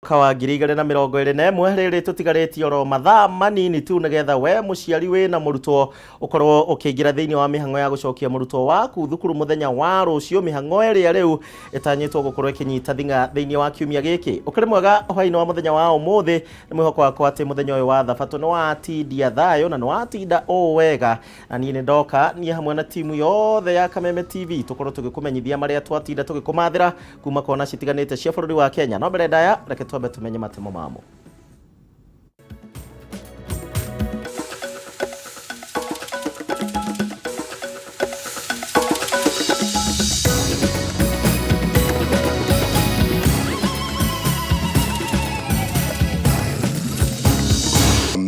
Mwaka wa 2021 rĩrĩ tũtigarĩtie oro mathaa manini tu nĩgetha we mũciari wĩna mũrutwo ũkorwo ũkĩingĩra thĩinĩ wa mĩhang'o ya gũcokia mũrutwo waku thukuru mũthenya wa rũciũ, mĩhang'o ĩrĩa rĩu ĩtanyĩtwo gũkorwo ĩkĩnyita thing'a thĩinĩ wa kiumia gĩkĩ. Ũkĩrĩ mwega hwaĩ-inĩ wa mũthenya wa ũmũthĩ, nĩ mwĩhoko wakwa atĩ mũthenya ũyũ wa thabatũ nĩ watindia thayũ na nĩ watinda ũũ wega, na niĩ nĩ ndoka niĩ hamwe na timu yothe ya Kameme TV tũkorwo tũgĩkũmenyithia marĩa twatinda tũgĩkũmathĩra kuma kona citiganĩte cia bũrũri wa Kenya. No mbere ndaya, reke twambe tũmenye matemo mamo.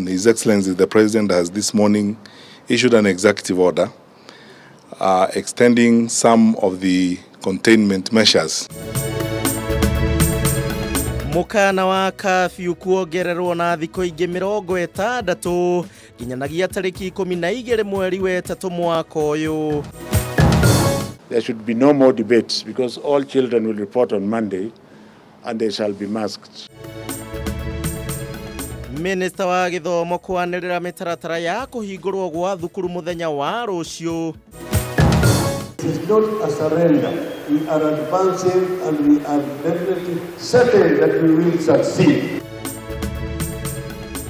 His Excellency the President has this morning issued an executive order extending some of the containment measures. Mũkana wa kafyu kuongererwo na thikũ ingĩ 60 nginyanagia tarĩki 12 mweri wa ĩtatũ mwaka ũyũ. There should be no more debates because all children will report on Monday and they shall be masked. Minista wa gĩthomo kwanĩrĩra mĩtaratara ya kũhingũrwo gwa thukuru mũthenya wa rũciũ. It is not a surrender. We are advancing and we are definitely certain that we will succeed.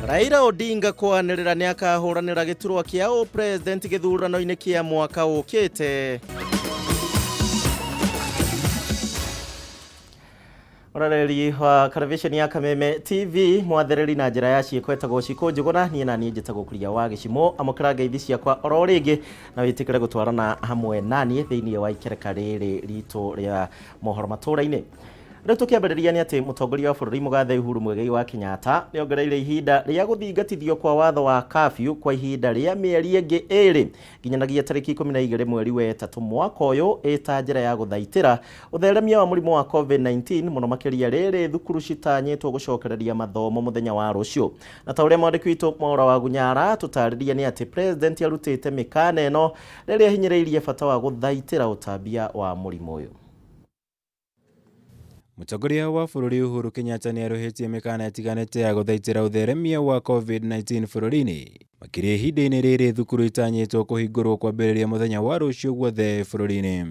Raila Odinga kwanĩrĩra nĩ akahũranĩra gĩturwa kĩa ũpresident gĩthurano-inĩ kĩa mwaka ũkĩte. Ũroreri wa karabiceni ya Kameme TV mwathereri na njĩra ya ciĩko etagwo Cikũ Njũgũna, niĩ na niĩ njĩtagwo Kuria wa Gĩcimũ. Amũkĩra ngeithi ciakwa oro rĩngĩ na wĩtĩkĩre gũtwarana hamwe naniĩ thĩinĩ wa ikereka rĩrĩ ritũ rĩa mohoro matũra-inĩ. Rĩu tũkĩambĩrĩria nĩ atĩ mũtongoria wa bũrũri mũgathe Uhuru Muigai wa Kenyatta nĩ ongereire ihinda rĩa gũthingatithio kwa watho wa curfew kwa ihinda rĩa mĩeri ĩngĩ ĩrĩ nginyanagia tarĩki 12 mweri wa ĩtatũ mwaka ũyũ, ĩta njĩra ya gũthaitĩra ũtheremia wa mũrimũ wa COVID-19 mũno makĩria rĩrĩ thukuru citanyĩtwo gũcokereria mathomo mũthenya wa rũciũ. Na ta ũrĩa mwandĩki witũ Mwaũra wa Gunyara tũtarĩria nĩ atĩ president arutĩte mĩkana ĩno rĩrĩa ahinyĩrĩirie bata wa gũthaitĩra ũtambia wa mũrimũ ũyũ. Mũtongoria wa bũrũri Uhuru Kenyatta nĩ arũhĩtie mĩkana ĩtiganĩte ya gũthaitĩra ũtheremia wa COVID-19 bũrũri-inĩ, makĩria ihinda-inĩ rĩrĩ thukuru itanyĩtwo kũhingũrwo kwambĩrĩria mũthenya wa rũciũ guothe bũrũri-inĩ.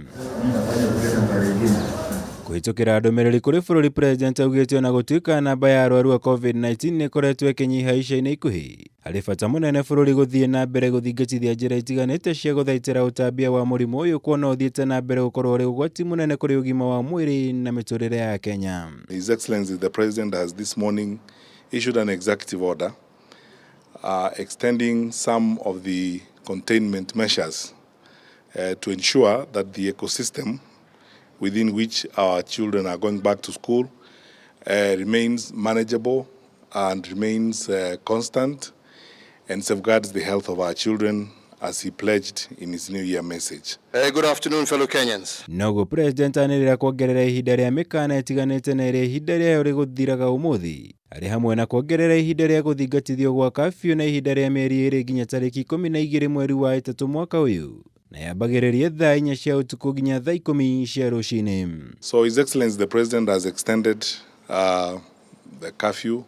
Kũhĩtũkĩra ndũmĩrĩri kũrĩ bũrũri, President augĩte ona gũtuĩka namba ya arwaru a COVID-19 nĩ ĩkoretwo ĩkĩnyiha ica-inĩ ikuhĩ, harĩ bata mũnene bũrũri gũthiĩ na mbere gũthingatithia njĩra itiganĩte cia gũthaitĩra ũtambia wa mũrimũ ũyũ kuona ũthiĩte na mbere gũkorwo ũrĩ ũgwati mũnene kũrĩ ũgima wa mwĩrĩ na mĩtũrĩre ya Kenya. His Excellency the President has this morning issued an executive order extending some of the containment measures to ensure that the ecosystem within which our children are going back to school remains manageable and remains constant and safeguards the health of our children as he pledged in his New Year message. Good afternoon, fellow Kenyans. Noguo President anĩrĩra kuongerera ihinda rĩa mĩkana ĩtiganĩte na ĩrĩa ihinda rĩayo rĩgũthiraga ũmũthĩ, arĩ hamwe na kuongerera ihinda rĩa gũthingatithio gwa curfew na ihinda rĩa mĩeri ĩrĩ nginya tarĩki 12 mweri wa ĩtatũ mwaka ũyũ, na yambagĩrĩrie thaa 4 cia ũtukũ nginya thaa 10 cia rũcinĩ. So His Excellency the President has extended the curfew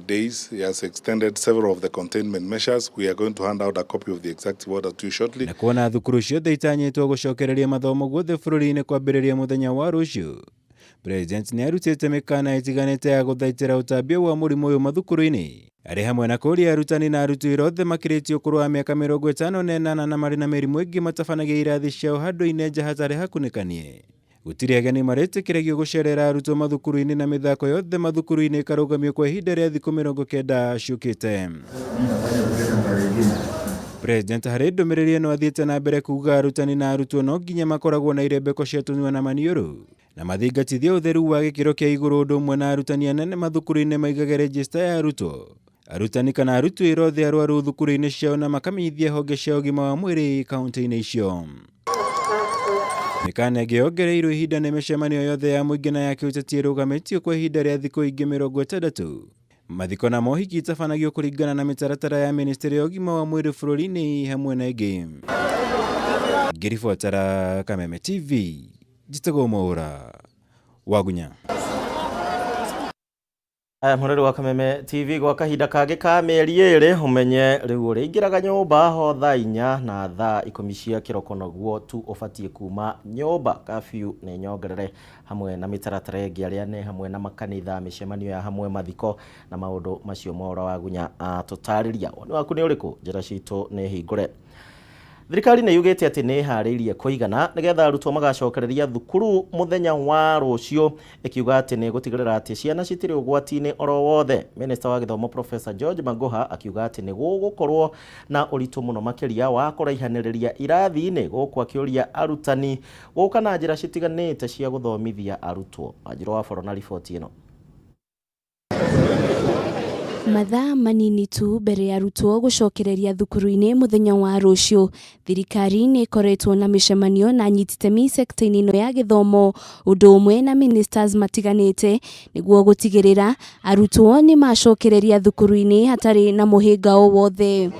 days. He has extended several of the containment measures. We are going to hand out a copy of the executive order to you shortly. Na kuona thukuru ciothe itanyĩtwo gũcokereria mathomo guothe bũrũri-inĩ kwambĩrĩria mũthenya wa rũciũ, President nĩ arutĩte mĩkana ĩtiganĩte ya gũthaitĩra ũtambia wa mũrimũ ũyũ mathukuru-inĩ, arĩ hamwe na kũũria arutani na arutwo othe makĩrĩtie ũkũrũ wa mĩaka 58 na marĩ na mĩrimũ ĩngĩ matabanagia irathi ciao handũ-inĩ nja hatarĩ hakunĩkanie. Gũtirĩ ageni marĩtĩkĩragio gũcerera arutwo mathukuru-inĩ na mĩthako yothe mathukuru-inĩ ĩkarũgamio kwa ihinda rĩa thikũ 90 ciũkĩte. President harĩ ndũmĩrĩri ĩno athiĩte na mbere kuga arutani na arutwo no nginya makoragwo na irembeko cia tũnua na maniũrũ na mathingatithie ũtheru wa gĩkĩro kĩa igũrũ, ũndũ ũmwe na arutani anene mathukuru-inĩ maigage rejista ya arutwo, arutani kana arutwo othe arwaru thukuru-inĩ ciao na makamenyithia honge cia ũgima wa mwĩrĩ kaunti-inĩ icio. Mĩkana ĩngĩ yongereirwo ihinda nĩ mĩcemanio yothe ya mũingĩ na ya kĩũteti ĩrũgamĩtio kwa ihinda rĩa thikũ ingĩ 60. Mathiko na mohiki itabanagio kũringana na mĩtaratara ya ministry ya ũgima wa mwĩrĩ bũrũri-inĩ hamwe na ĩngĩ. Ngĩribotera Kameme TV, njĩtagwo Mwaũra Wagunya. Aya mũrori wa Kameme TV, gwa kahinda kangĩ ka mĩeri 2, ũmenye rĩu ũrĩingĩraga nyũmba ho thaa 4 na thaa 10 cia kĩroko noguo tu ũbatiĩ kuma nyũmba. Kabiũ nĩ nyongerere hamwe na mĩtaratara ĩngĩ arĩa nĩ hamwe na makanitha, mĩcemanio ya hamwe, mathiko na maũndũ macio Mwaũra wa Gunya atũtarĩria. Woni waku nĩ ũrĩkũ? Njĩra citũ nĩ hingũre. Thirikari nĩ yugĩte atĩ nĩ ĩharĩirie kũigana nĩgetha arutwo magacokereria thukuru mũthenya wa rũciũ, ĩkiuga atĩ nĩ ĩgũtigĩrĩra atĩ ciana citirĩ ũgwati-inĩ oro wothe. Minista wa gĩthomo Professor George Magoha akiuga atĩ nĩ gũgũkorwo na ũritũ mũno makĩria wa kũraihanĩrĩria irathi-inĩ, gũkũ akĩũria arutani gũka na njĩra citiganĩte cia gũthomithia arutwo. Wanjirũ wa Boro na riboti ĩno. Mathaa manini tu mbere ya arutwo gũcokereria thukuru-inĩ mũthenya wa rũciũ, thirikari nĩ ĩkoretwo na mĩcemanio na anyiti itemi sekta-inĩ ĩno ya gĩthomo, ũndũ ũmwe na ministers matiganĩte, nĩguo gũtigĩrĩra arutwo nĩ macokereria thukuru-inĩ hatarĩ na mũhĩnga o wothe.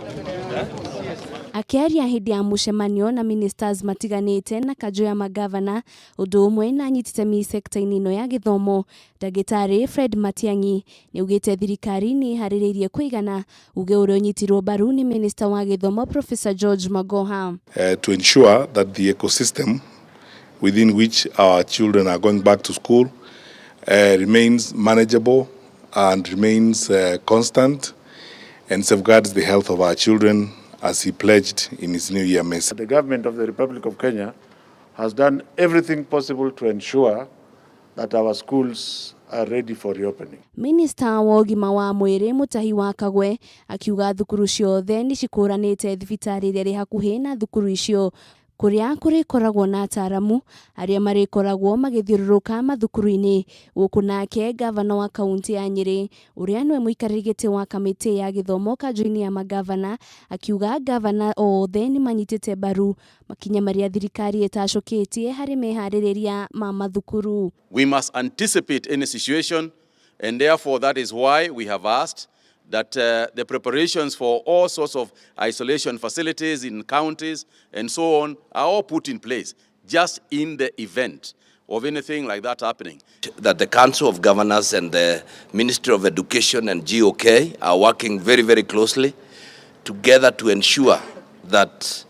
Akĩaria hĩndĩ ya mũcemanio na ministers matiganĩte na kanjũ ya magavana, ũndũ ũmwe na anyiti itemi sekta-inĩ ĩno ya gĩthomo, Ndagĩtarĩ Fred Matiang'i nĩaugĩte thirikari nĩ ĩharĩrĩirie kũigana, uge ũrĩa ũnyitirwo mbaru nĩ minista wa gĩthomo Professor George Magoha. To ensure that the ecosystem within which our children are going back to school remains manageable and remains constant and safeguards the health of our children, as he pledged in his New Year message. The government of the Republic of Kenya has done everything possible to ensure that our schools are ready for reopening. Minista wa ũgima wa mwĩrĩ Mutahi wa Kagwe akiuga thukuru ciothe nĩ cikũranĩte thibitarĩ ĩrĩa ĩrĩ hakuhĩ na thukuru icio, kũrĩa kũrĩkoragwo na ataramu arĩa marĩkoragwo magĩthiũrũrũka mathukuru-inĩ. Gũkũ nake gavana wa kaunti ya Nyĩrĩ, ũrĩa nĩwe mũikarĩri gĩtĩ wa kamĩtĩ ya gĩthomo kanjũ-inĩ ya magavana, akiuga gavana othe nĩ manyitĩte mbaru makinya marĩa thirikari ĩtacũkĩtie harĩ meharĩrĩria ma mathukuru. We must anticipate any situation, and therefore that is why we have asked that the preparations for all sorts of isolation facilities in counties and so on are all put in place, just in the event of anything like that happening. That the Council of Governors and the Ministry of Education and GOK are working very, very closely together to ensure that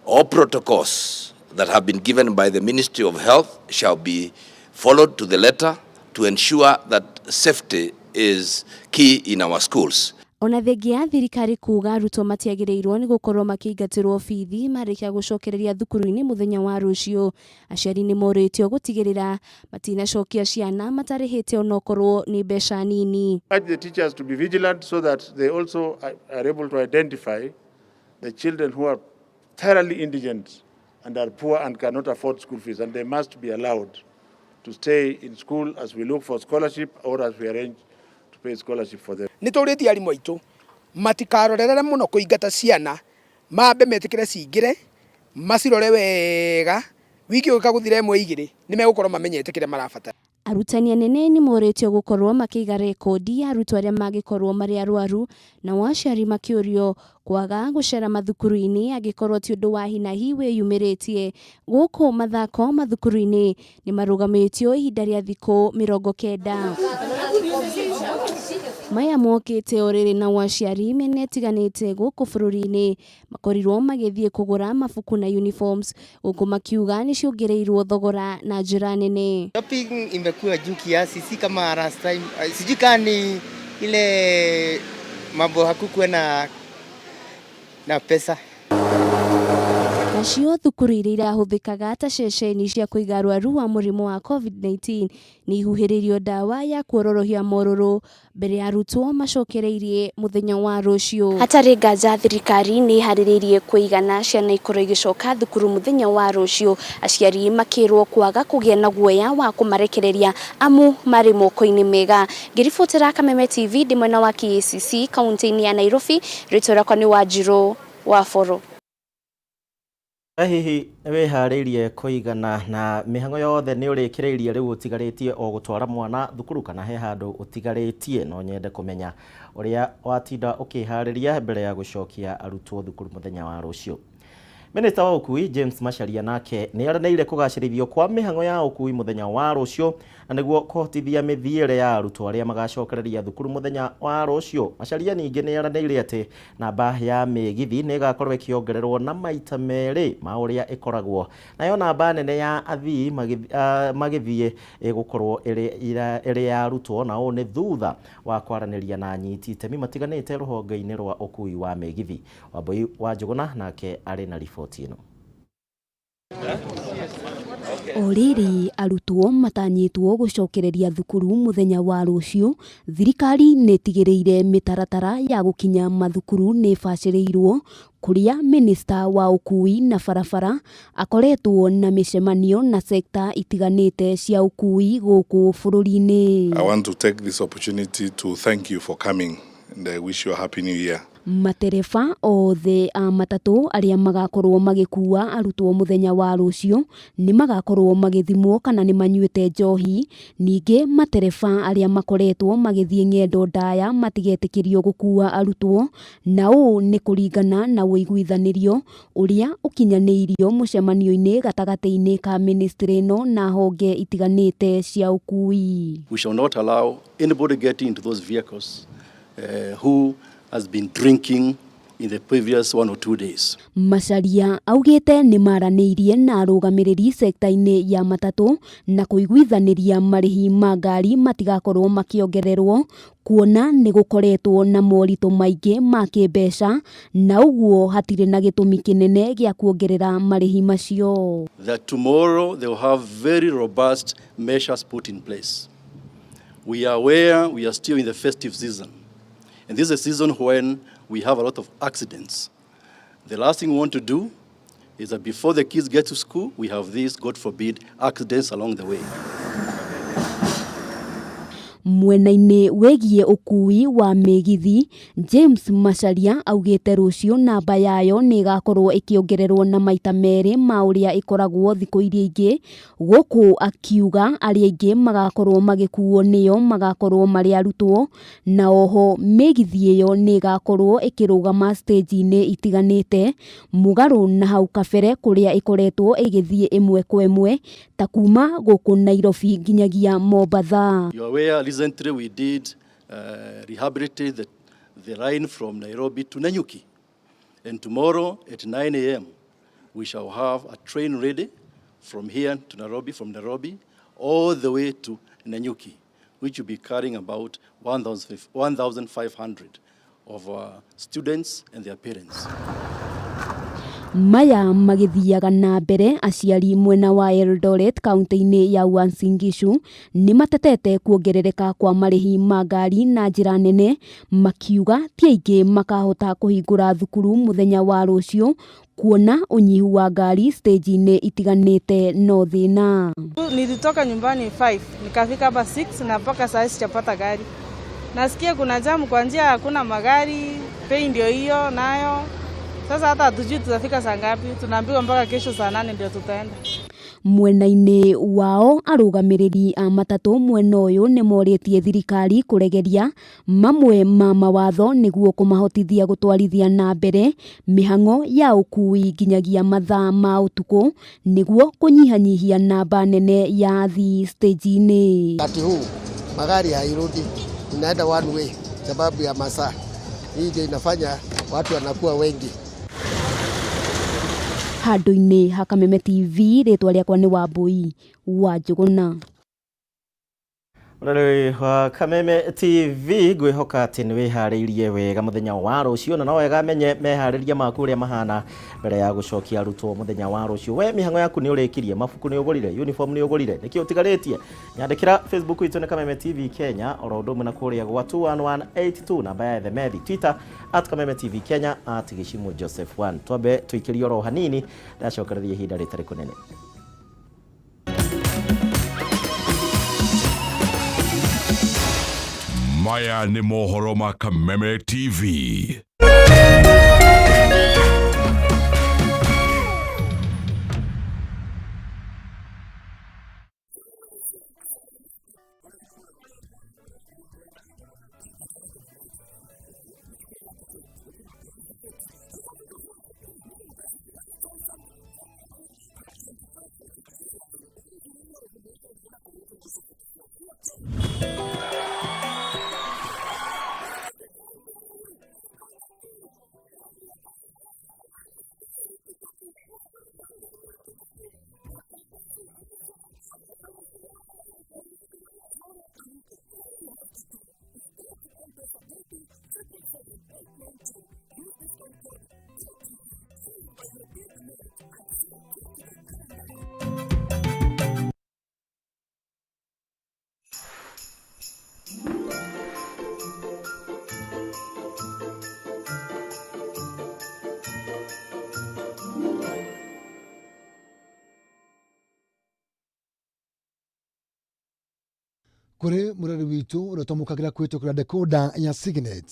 all protocols that have been given by the Ministry of Health shall be followed to the letter to ensure that safety is key in our schools. Ona thengia ya thirikari kuga arutwo matiagĩrĩirwo nĩ gũkorwo makĩingatĩrwo bithi marĩkia gũcokereria thukuru-inĩ mũthenya wa rũciũ, aciari nĩ morĩtio gũtigĩrĩra matinacokia ciana matarĩhĩte onokorwo nĩ mbeca nini. Urge the teachers to be vigilant so that they also are able to identify the children who are thoroughly indigent and are poor and cannot afford school fees, and they must be allowed to stay in school as we look for scholarship or as we arrange to pay scholarship for them. Nĩ tũrĩtie arimũ aitũ matikarorerere mũno kũingata ciana, mambe metĩkĩre cingĩre, macirore wega, wiki ũgĩka gũthira ĩmwe igĩrĩ nĩ megũkorwo mamenyete kĩrĩa marabatara. Arutani anene nĩ morĩtio gũkorwo makĩiga rekondi ya arutwo arĩa mangĩkorwo marĩ arwaru, nao aciari makĩũrio kwaga gũcera mathukuru-inĩ angĩkorwo ti ũndũ wa hi na hi wĩyumĩrĩtie. Gũkũ mathako mathukuru-inĩ nĩ marũgamĩtio ihinda rĩa thikũ 90. Maya mokĩte o rĩrĩ nao aciari mĩena ĩtiganĩte gũkũ bũrũri-inĩ makorirwo magĩthiĩ kũgũra mabuku na uniforms, gũkũ makiuga nĩ ciongereirwo thogora na njĩra nene. Shopping imekuwa juu kiasi, si kama last time. Sijui kama ni ile mambo hakukuwa na pesa. Nacio thukuru iria irahũthĩkaga ta ceceni cia kũiga arwaru a mũrimũ wa COVID-19 nĩ ihuhĩrĩirio ndawa ya kuororohia morũrũ mbere ya arutwo macokereirie mũthenya wa rũciũ. Hatarĩ nganja thirikari nĩ ĩharĩrĩirie kũigana ciana ikorwo igĩcoka thukuru mũthenya wa rũciũ, aciari makĩrwo kwaga kũgĩa na guoya wa kũmarekereria amu marĩ moko-inĩ mega. Ngĩribotera Kameme TV ndĩ mwena wa KICC kaunti-inĩ ya Nairobi, rĩtwa rĩakwa nĩ Wanjirũ wa Boro. Hihi wĩharĩirie kũigana na mĩhang'o yothe nĩ ũrĩkĩrĩirie rĩu ũtigarĩtie o gũtwara mwana thukuru kana he handũ ũtigarĩtie? No nyende kũmenya ũrĩa watinda ũkĩharĩria mbere ya gũcokia arutwo thukuru mũthenya wa rũciũ. Minista wa ũkui James Macharia nake nĩ aranĩire kũgacĩrithio kwa mĩhang'o ya ũkui mũthenya wa rũciũ na nĩguo kũhotithia mĩthiĩre ya arutwo arĩa magacokereria thukuru mũthenya wa rũciũ. Macharia ningĩ nĩ aranĩire atĩ namba ya mĩgithi nĩ ĩgakorwo ĩkĩongererwo na maita merĩ ma ũrĩa ĩkoragwo, nayo namba nene ya athii magĩthiĩ ĩgũkorwo ĩrĩ ya arutwo, na ũũ nĩ thutha wa kwaranĩria na anyiti itemi matiganĩte rũhonge-inĩ rwa ũkui wa mĩgithi. Wambui wa Njũgũna nake arĩ na riboti ĩno. O rĩrĩ arutwo matanyĩtwo gũcokereria thukuru mũthenya wa rũciũ, thirikari nĩ ĩtigĩrĩire mĩtaratara ya gũkinya mathukuru nĩ ĩbacĩrĩirwo, kũrĩa minista wa ũkui na barabara akoretwo na mĩcemanio na sekta itiganĩte cia ũkui gũkũ bũrũri-inĩ. I want to take this opportunity to thank you for coming and I wish you a happy new year. Matereba othe a matatũ arĩa magakorwo magĩkua arutwo mũthenya wa rũciũ nĩ magakorwo magĩthimwo kana nĩ manyuĩte njohi. Ningĩ matereba arĩa makoretwo magĩthiĩ ng'endo ndaya matigetĩkĩrio gũkua arutwo, na ũũ nĩ kũringana na ũiguithanĩrio ũrĩa ũkinyanĩirio mũcemanio-inĩ gatagatĩ-inĩ ka ministry ĩno na honge itiganĩte cia ũkui. We shall not allow anybody getting into those vehicles who has been drinking in the previous 1 or 2 days. Macharia augĩte nĩ maranĩirie na arũgamĩrĩri sekta-inĩ ya matatũ na kũiguithanĩria marĩhi ma ngari matigakorwo makĩongererwo, kuona nĩ gũkoretwo na moritũ maingĩ ma kĩmbeca na ũguo hatirĩ na gĩtũmi kĩnene gĩa kuongerera marĩhi macio. That tomorrow they will have very robust measures put in place. We are aware we are still in the festive season. And this is a season when we have a lot of accidents. The last thing we want to do is that before the kids get to school, we have these, God forbid, accidents along the way. Mwena-inĩ wĩgiĩ ũkui wa mĩgithi, James Macharia augĩte rũciũ namba yayo nĩ ĩgakorwo ĩkĩongererwo na maita merĩ ma ũrĩa ĩkoragwo thikũ iria ingĩ, gũkũ akiuga arĩa aingĩ magakorwo magĩkuo nĩyo magakorwo marĩ arutwo, na oho mĩgithi ĩyo nĩ ĩgakorwo ĩkĩrũgama stage-inĩ itiganĩte mũgarũ na hau kabere kũrĩa ĩkoretwo ĩgĩthiĩ ĩmwe kwa ĩmwe ta kuma gũkũ Nairobi nginyagia Mombatha. You are aware recently we did rehabilitate the line from Nairobi to Nanyuki, and tomorrow at 9 a.m. we shall have a train ready from here to Nairobi, from Nairobi all the way to Nanyuki, which will be carrying about 1,500 of our students and their parents. Maya magĩthiaga na mbere, aciari mwena wa Eldoret kaunti-inĩ ya Uasin Gishu nĩ matetete kuongerereka kwa marĩhi ma ngari na njĩra nene, makiuga ti aingĩ makahota kũhingũra thukuru mũthenya wa rũciũ kuona ũnyihu wa ngari stage-inĩ itiganĩte no thĩna. Nilitoka nyumbani 5 nikafika hapa 6 na mpaka saa sijapata gari. Nasikia kuna jamu kwa njia, hakuna magari, bei ndio hiyo nayo. Sasa hata hatujui tutafika saa ngapi, tunaambiwa mpaka kesho saa 8 ndio tutaenda. Mwena-inĩ wao arũgamĩrĩri a matatũ mwena ũyũ nĩ morĩtie thirikari kũregeria mamwe ma mawatho nĩguo kũmahotithia gũtwarithia na mbere mĩhang'o ya ũkui nginyagia mathaa ma ũtukũ nĩguo kũnyihanyihia namba nene ya athii stage-inĩ. Wakati huu magari hairudi, inaenda one way sababu ya masaa. Hii ndio inafanya watu wanakuwa wengi. Handũ-inĩ ha Kameme TV, rĩtwa rĩakwa nĩ Wambui wa Njũgũna. Mũrori wa Kameme TV, ngwĩhoka atĩ nĩ wĩharĩirie wega mũthenya wa rũciũ, na no wega menye meharĩria maku ũrĩa mahana mbere ya gũcokia arutwo mũthenya wa rũciũ. We mĩhang'o yaku nĩ ũrĩkirie, mabuku nĩ ũgũrire, uniform nĩ ũgũrire, nĩkĩ ũtigarĩtie? Nyandĩkĩra Facebook itũ nĩ Kameme TV Kenya, oro ũndũ ũmwe na kũrĩa gwa 21182 namba ya ethemethi, Twitter at Kameme TV Kenya, at Gĩcimu Joseph 1. Twambe tũikĩrie oro hanini, ndacokereria ihinda rĩtarĩ kũnene. Maya nĩ mohoro ma Kameme TV. Kũrĩ mũrori witũ ũrĩa twamũkagĩra kũhĩtũkĩra decoder ya Signet,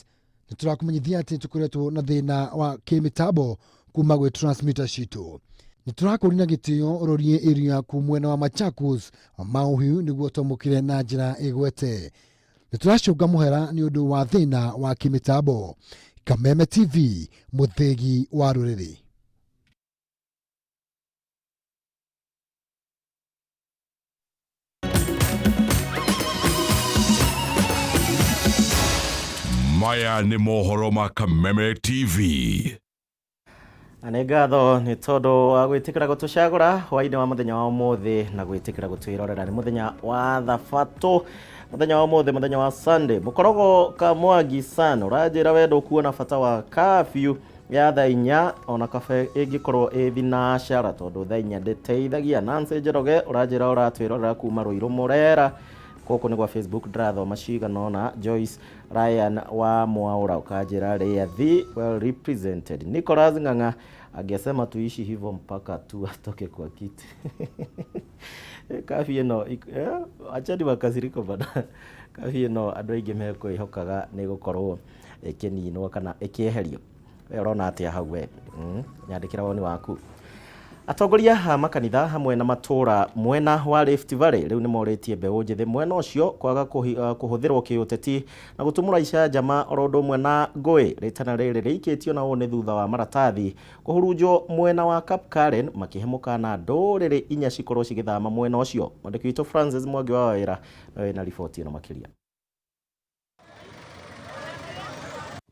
nĩ tũrakũmenyithia atĩ tũkoretwo na thĩna wa kĩmĩtambo kuma gwĩ transmitter citũ. Nĩ tũrakũria na gĩtĩo ũrorie area yaku mwena wa Machakos Mauhiu nĩguo twamũkĩre na njĩra ĩgwete. Nĩ tũracũnga mũhera nĩ ũndũ wa thĩna wa kĩmĩtambo. Kameme TV, mũthĩgi wa rũrĩrĩ. Maya nĩ mohoro ma Kameme TV. Na nĩ ngatho nĩ tondũ wa gwĩtĩkĩra gũtũcagũra hwainĩ wa mũthenya wa ũmũthĩ na gwĩtĩkĩra gũtwĩrorera. Nĩ mũthenya wa thabatũ, mũthenya wa ũmũthĩ, mũthenya wa Sunday. Mũkorogo Kamwangi San ũranjĩra we ndũkuona bata wa curfew ya thaa inya ona kabe ĩngĩkorwo ĩ thinacara tondũ thaa inya ndĩteithagia. Nancy Njoroge ũranjĩra ũratwĩrorera kuma Ruiru Mũrera, gũkũ nĩ gwa Facebook ndĩrathoma cigana ũna. Joyce Ryan wa Mwaura ũkanjĩra Rĩathi well represented. Nicholas Ng'ang'a angesema tuishi hivyo mpaka tu atoke kwa kiti. Kabi ĩno acheni makasiriko bana. Kabi ĩno andũ aingĩ mekwĩhokaga nĩ gũkorwo ĩkĩninwo kana ĩkĩeherio. We ũrona atĩa hau we? Nyandĩkĩra woni waku. Atongoria a makanitha hamwe na matũra mwena wa Rift Valley rĩu nĩ morĩtie mbeũ njĩthĩ mwena ũcio kwaga kũhũthĩrwo kĩũteti na gũtumũra icanjama oro ũndũ ũmwe na ngũĩ. Rĩtana rĩrĩ rĩikĩtio na ũũ nĩ thutha wa maratathi kũhurunjwo mwena wa Kapkaren makĩhe mũkana ndũrĩrĩ inya cikorwo cigĩthama mwena ũcio. Mwandĩki witũ Francis Mwangi wa Wawĩra nĩwe wĩna riboti ĩno makĩria.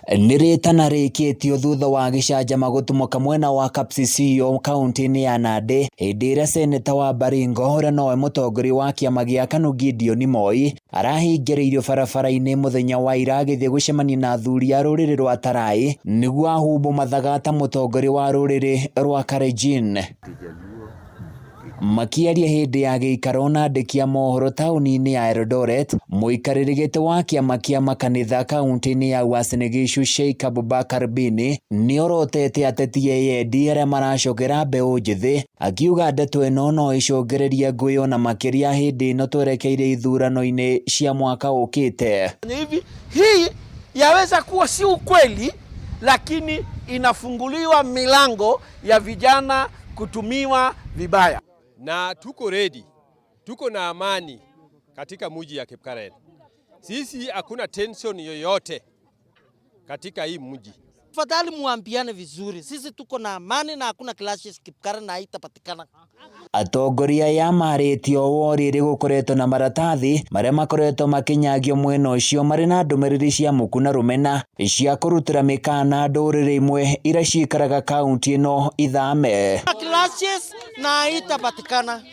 Nĩ rĩtana rĩkĩtio thutha wa gĩcanjama gũtumũka mwena wa Kapsisio kaunti-inĩ ya Nandi hĩndĩ ĩrĩa seneta wa Baringo ũrĩa nowe mũtongoria wa kĩama gĩa KANU Gideon Moi arahingĩrĩirio barabara-inĩ mũthenya wa ira agĩthiĩ gũcemania na athuri a rũrĩrĩ rwa Tarai nĩguo ahumbwo mathaga ta mũtongoria wa rũrĩrĩ rwa Kalenjin. Makĩaria hĩndĩ ya gĩikaro na andĩki a mohoro taũni-inĩ ya Eldoret, mũikarĩri gĩtĩ wa kĩama kĩa makanitha kaunti-inĩ ya Uasin Gishu Sheikh Abubakar Bini nĩorotete ateti eyendi arĩa maracokera mbeũ njĩthĩ, akiuga ndeto ĩno no ĩcũngĩrĩrie ngũĩ ona makĩria hĩndĩ ĩno twerekeire ithurano-inĩ cia mwaka ũkĩte. Hivi hii yaweza kuwa si ukweli, lakini inafunguliwa milango ya vijana kutumiwa vibaya. Na tuko ready, tuko na amani katika mji ya Kipkaren. Sisi hakuna tension yoyote katika hii mji. Tafadhali muambiane vizuri, sisi tuko na amani na hakuna clashes Kipkaren na haitapatikana. Atongoria aya marĩtie o rĩrĩ gũkoretwo na maratathi marĩa makoretwo makĩnyagio mwena ũcio marĩ na ndũmĩrĩri cia muku na rũmena cia kũrutĩra mĩkana ndũrĩrĩ imwe iria cikaraga kaunti ĩno ithame. Clashes na haitapatikana.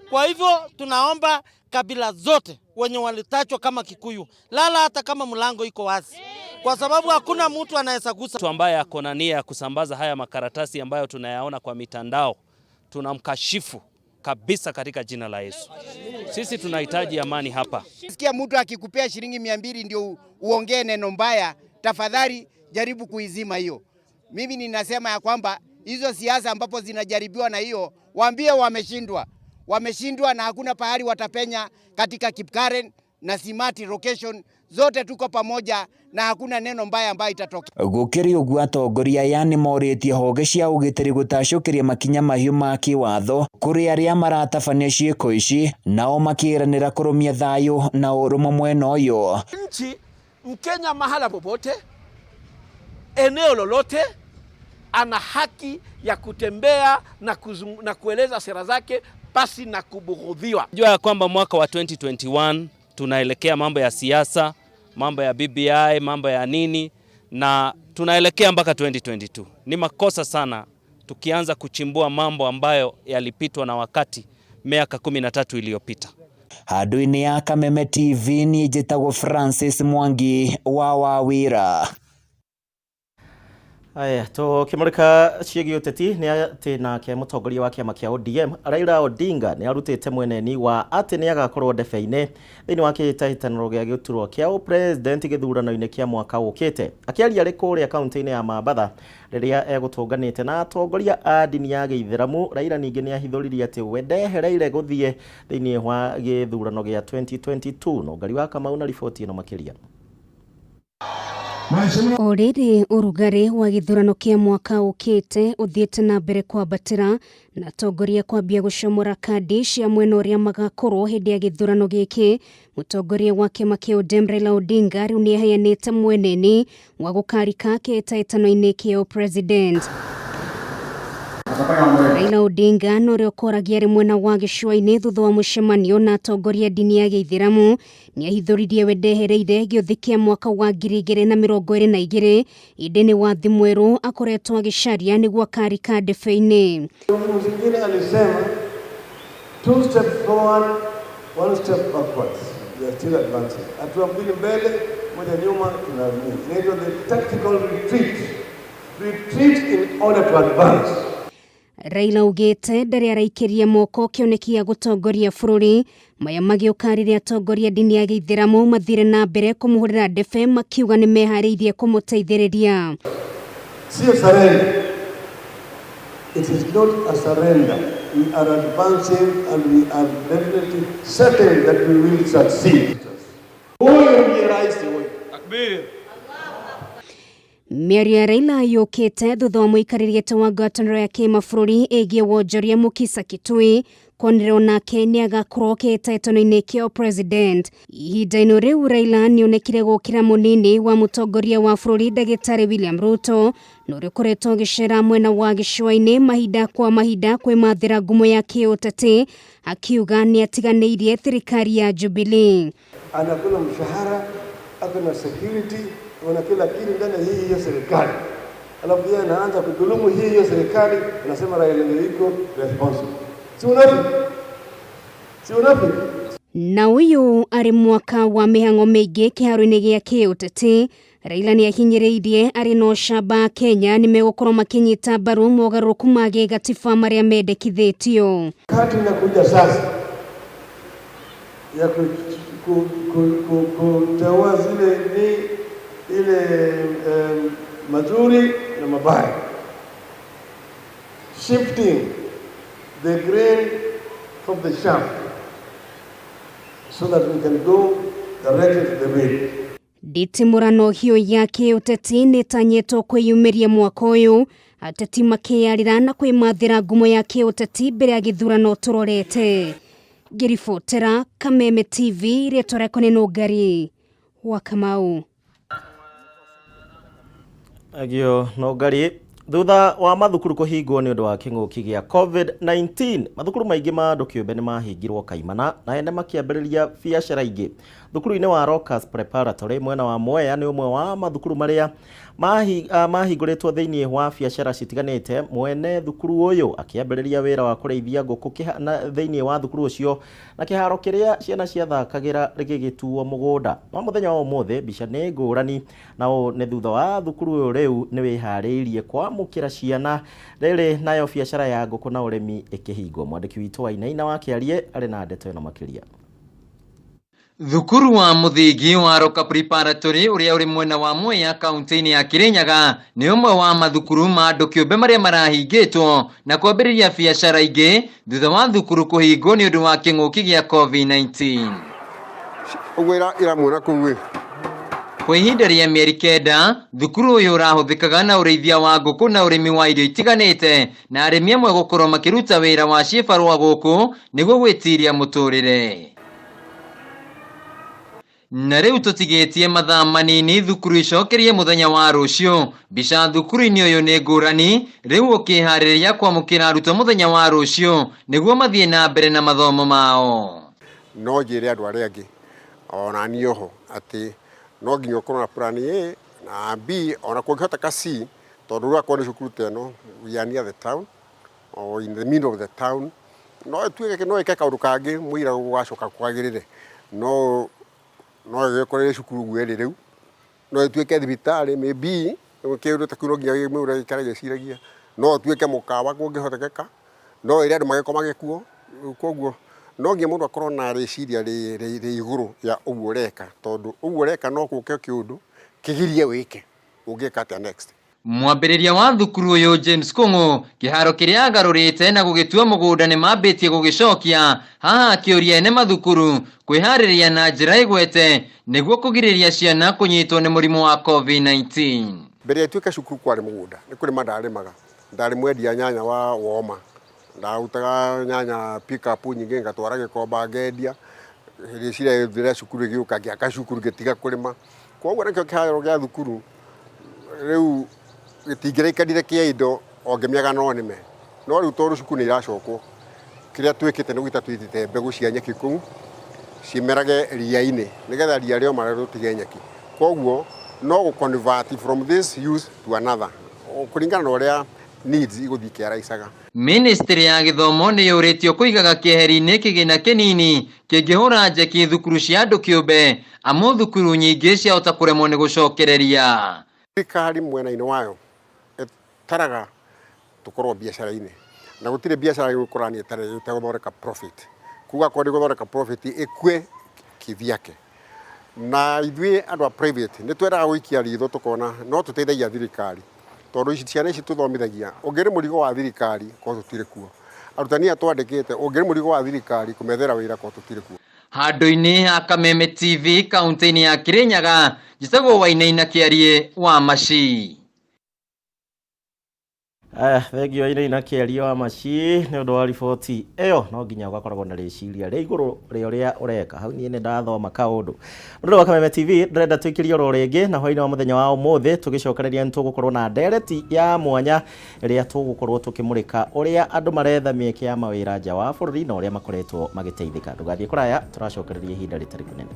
Kwa hivyo tunaomba kabila zote wenye walitachwa kama Kikuyu, lala hata kama mlango iko wazi, kwa sababu hakuna mtu anaweza gusa. Mtu ambaye ako na nia ya kusambaza haya makaratasi ambayo tunayaona kwa mitandao, tunamkashifu kabisa katika jina la Yesu. Sisi tunahitaji amani hapa. Sikia mtu akikupea shilingi 200 ndio uongee neno mbaya, tafadhali jaribu kuizima hiyo. Mimi ninasema ya kwamba hizo siasa ambapo zinajaribiwa na hiyo, waambie wameshindwa. Wameshindwa na hakuna pahali watapenya katika Kipkaren na Simati location zote tuko pamoja na hakuna neno mbaya ambayo itatokea. Gũkĩrĩ ũguo atongoria aya nĩmorĩtie honge cia ũgitĩri gũtacũkĩria makinya mahiũ ma kĩwatho kũrĩ arĩa maratabania ciĩko ici, nao makĩranĩra kũrũmia thayũ na ũrũmwe mwena ũyũ. Nchi Mkenya mahala popote, eneo lolote, ana haki ya kutembea na kueleza sera zake pasi na kubughudhiwa. Jua ya kwamba mwaka wa 2021 tunaelekea mambo ya siasa, mambo ya BBI, mambo ya nini, na tunaelekea mpaka 2022. Ni makosa sana tukianza kuchimbua mambo ambayo yalipitwa na wakati miaka 13 iliyopita. Handũ-inĩ ya Kameme TV niĩ njĩtagwo Francis Mwangi wa Wawira. Aya, tũkĩmũrĩka ciĩgiĩ ũteti nĩ atĩ nake mũtongoria wa kĩama kĩa ODM Raila Odinga nĩ arutĩte mweneni wa atĩ nĩ agakorwo ndebe-inĩ thĩinĩ wa kĩhĩtahĩtanĩro gĩa gĩturwa kĩa ũpresident gĩthurano-inĩ kĩa mwaka ũkĩte. Akĩaria arĩ kũrĩa kaunti-inĩ ya Mambatha rĩrĩa egũtũnganĩte na atongoria a ndini ya gĩithĩramu, Raila ningĩ nĩ ahithũririe atĩ we ndehereire gũthiĩ thĩinĩ wa gĩthurano gĩa 2022. Nũngari wa Kamau na riboti ĩno makĩria. O rĩrĩ ũrugarĩ wa gĩthurano kĩa mwaka ũkĩte ũthiĩte na mbere kwambatĩra na atongoria kwambia gũcomora kandi cia mwena ũrĩa magakorwo hĩndĩ ya gĩthurano gĩkĩ, mũtongoria wa kĩama kĩa ODM Raila Odinga rĩu nĩ aheanĩte mweneni wa gũkarika kĩhĩtahĩtano-inĩ kĩa ũpresident. Raila Odinga na ũrĩa ũkoragia arĩ mwena wa gĩcũa-inĩ thutha wa mũcemanio na atongoria a ndini ya gĩithĩramu nĩahithũririe we ndehereire gĩũthĩ kĩa mwaka wa 2022 ĩndĩ nĩ wathi mwerũ akoretwo agĩcaria nĩguo akarika ndebe-inĩ. Mwingine alisema two steps forward, one step backwards. We are still advancing. Hatua mbili mbele, moja nyuma, tuna move. Inaitwa the tactical retreat. Retreat in order to advance. Raila augĩte ndarĩ araikĩria moko kĩoneki gĩa gũtongoria bũrũri maya magĩũka rĩrĩa atongoria ndini ya gĩithĩramu mathire na mbere kũmũhũrĩra ndebe makiuga nĩ meharĩirie kũmũteithĩrĩria. Sio surrender. It is not a surrender. We are advancing and we are definitely certain that we will succeed. Huyu ndiye rais huyu. Takbir. Mĩario ya Raila yũkĩte thutha wa mũikarĩri gĩtĩ wa ngwatanĩro ya kĩmabũrũri ĩgiĩ wonjoria Mukisa Kitui kuonĩrĩrwo nake nĩ agakorwo kĩhĩtahĩtano-inĩ kĩa ũpresident. Ihinda-inĩ rĩu Raila nĩonekire gũkĩra mũnini wa mũtongoria wa bũrũri ndagĩtarĩ William Ruto na ũrĩa ũkoretwo agĩcera mwena wa gĩcũa-inĩ mahinda kwa mahinda kwĩmathĩra ngumo ya kĩũteti akiuga nĩ atiganĩirie thirikari ya Jubilee. Anakula mshahara, ako na security, ana kila kitu ndani ya hii hiyo serikali. Alafu yeye anaanza kudhulumu hii hiyo serikali, anasema Raila ndio iko responsible. Si unafiki? Si unafiki? Na ũyũ arĩ mwaka wa mĩhang'o mĩingĩ kĩharo-inĩ gĩa kĩũteti Raila nĩ ahinyĩrĩirie arĩ na ũcamba Kenya nĩ megũkorwo makĩnyita mbaru mogarũrũku ma gĩgatiba marĩa mendekithĩtio. Wakati inakuja sasa ya kuteua zile ni ile mazuri na mabaya, shifting the grain from the chaff so that we can go directly to the mill. Nditimũrano hiyo ya kĩũteti nĩ ĩtanyĩtwo kwĩyumĩria mwaka ũyũ ateti makĩyarĩra na kwĩmathĩra ngumo ya kĩũteti mbere ya gĩthurano tũrorete. Ngĩribotera Kameme TV rĩtwa rĩakwa nĩ Nũngari wa Kamau. Agio Nũngari. Thutha wa mathukuru kũhingwo nĩ ũndũ wa kĩng'ũki gĩa COVID-19, mathukuru maingĩ ma andũ kĩũmbe nĩ mahingirwo kaimana na ene makĩambĩrĩria biacara ingĩ. Thukuru-inĩ wa Rocas Preparatory mwena wa Mwea nĩ ũmwe wa mathukuru marĩa mahingũrĩtwo thĩinĩ wa biacara citiganĩte. Mwene thukuru ũyũ akĩambĩrĩria wĩra wa kũrĩithia ngũkũ thĩinĩ wa thukuru ũcio na kĩharo kĩrĩa ciana ciathakagĩra gĩgĩtuo mũgũnda. No mũthenya wa ũmũthĩ mbica nĩ ngũrani na ũũ nĩ thutha wa thukuru ũyũ rĩu nĩ wĩharĩirie kwamũkĩra ciana rĩrĩ nayo biacara ya ngũkũ na ũrĩmi ĩkĩhingwo. Mwandĩki witũ wa Inaina wa Kĩarie arĩ na ndeto ĩno makĩria. Thukuru wa mũthingi wa Roka Preparatory ũrĩa ũrĩ mwena wa Mwea kaunti-inĩ ya Kirinyaga nĩ ũmwe wa mathukuru ma andũ kĩũmbe marĩa marahingĩtwo na kwambĩrĩria biacara ingĩ thutha wa thukuru kũhingwo nĩ ũndũ wa kĩng'ũki gĩa COVID-19. Ũguo ĩramuona kũu ĩ. Kwa ihinda rĩa mĩeri 9 thukuru ũyũ ũrahũthĩkaga na ũrĩithia wa ngũkũ na ũrĩmi wa irio itiganĩte na arĩmi amwe gũkorwo makĩruta wĩra wa ciĩbarũa gũkũ nĩguo gwĩtiria mũtũrĩre. Na rĩu tũtigĩtie mathaa manini thukuru icokerie mũthenya wa rũciũ. Mbica thukuru-inĩ ũyũ nĩ ngũrani rĩu ũkĩharĩrĩria kwamũkĩra arutwo mũthenya wa rũciũ nĩguo mathiĩ na mbere na mathomo mao. No njĩre andũ arĩa angĩ ona niĩ oho atĩ no nginya ũkorwo na plan A na B ona kũngĩhoteka C tondũ rĩu akorwo nĩ cukuru ta ĩno we are near the town or in the middle of the town no ĩtuĩke no ĩke kaũndũ kangĩ mũira gũgacoka kwagĩrĩre no no ĩgĩkorwo ĩrĩ cukuru ũguo ĩrĩ rĩu no ĩtuĩke thibitarĩ maybe Kĩũndũ ta kĩu no nginya mũndũ aikare agĩciragia. No ũtuĩke mũkawa kũngĩhotekeka, no ĩre andũ magĩkomage kuo. Koguo no nginya mũndũ akorwo na rĩciria rĩ igũrũ ya ũguo ũreka, tondũ ũguo ũreka no gũke kĩũndũ kĩgirie wĩke. Ũngĩka atĩa next? Mwambĩrĩria wa thukuru ũyũ James Kung'u kĩharo kĩrĩa agarũrĩte na gũgĩtua mũgũnda nĩ mambĩtie gũgĩcokia haha akĩũria ene mathukuru kwĩharĩria na njĩra ĩgwete nĩguo kũgirĩrĩria ciana kũnyitwo nĩ mũrimũ wa COVID-19. Mbere ya ituĩke cukuru kwarĩ mũgũnda, nĩ kũrĩma ndarĩmaga. Ndarĩ mwendia nyanya wa woma, ndarutaga nyanya pick up nyingĩ ngatwara Gĩkomba ngendia. Rĩciria rĩa cukuru rĩgĩũka ngĩaka cukuru ngĩtiga kũrĩma. Koguo nakĩo kĩharo gĩa thukuru rĩu gĩtingĩraikarire kĩa indo o ngĩmĩaga no nĩme. No rĩu tondũ cukuru nĩ iracokwo, kĩrĩa twĩkĩte nĩ gũita tũitĩte mbegũ cia nyeki kũu cimerage ria-inĩ nĩgetha ria rĩoma rĩtige nyeki. Koguo no gũ convert from this use to another kũringana na ũrĩa needs igũthiĩ ikĩaraicaga. Ministry ya gĩthomo nĩ yũrĩtio kũigaga keheri-inĩ kĩgĩna kĩnini kĩngĩhũra njeki thukuru cia andũ kĩũmbe amu thukuru nyingĩ ciahota kũremwo nĩ gũcokereria. Thirikari mwena-inĩ wayo ĩtaraga tũkorwo biacara-inĩ na gũtirĩ biacara ĩgũkũrania ĩtegũthondeka profit. Kuga akorwo ndĩgũthondeka profit ĩkue kivyake. Na ithuĩ andũ a private nĩ twendaga gũikia ritho tũkona no tũteithagia thirikari tondũ ici ciana ici tũthomithagia ũngĩrĩ mũrigo wa thirikari korwo tũtirĩ kuo. Arutani aya twandĩkĩte ũngĩrĩ mũrigo wa thirikari kũmethera wĩra korwo tũtirĩ kuo. Handũ-inĩ ha Kameme TV kaunti-inĩ ya Kirinyaga, njĩtagwo Wainaina Kĩarie wa Maci. Thengio Wainaina Kĩarie wa Maci nĩ ũndũ wa riboti ĩyo. No nginya ũgakoragwo na rĩciria rĩa igũrũ rĩa ũrĩa ũreka. Hau niĩ nĩ ndathoma kaũndũ. Mũndũ wa Kameme TV ndĩrenda tũikĩrie oro rĩngĩ na hwaĩ-inĩ wa mũthenya wa ũmũthĩ tũgĩcokereria nĩ tũgũkorwo na ndereti ya mwanya ĩrĩa tũgũkorwo tũkĩmũrĩka ũrĩa andũ maretha mĩeke ya mawĩra nja wa bũrũri na ũrĩa makoretwo magĩteithĩka. Ndũgathiĩ kũraya, tũracokereria ihinda rĩtarĩ kũnene.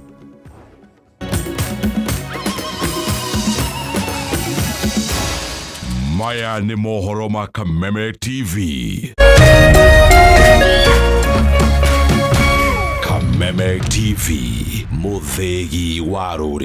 Maya nĩ mohoro ma Kameme TV. Kameme TV, mũthĩgi wa rũrĩrĩ.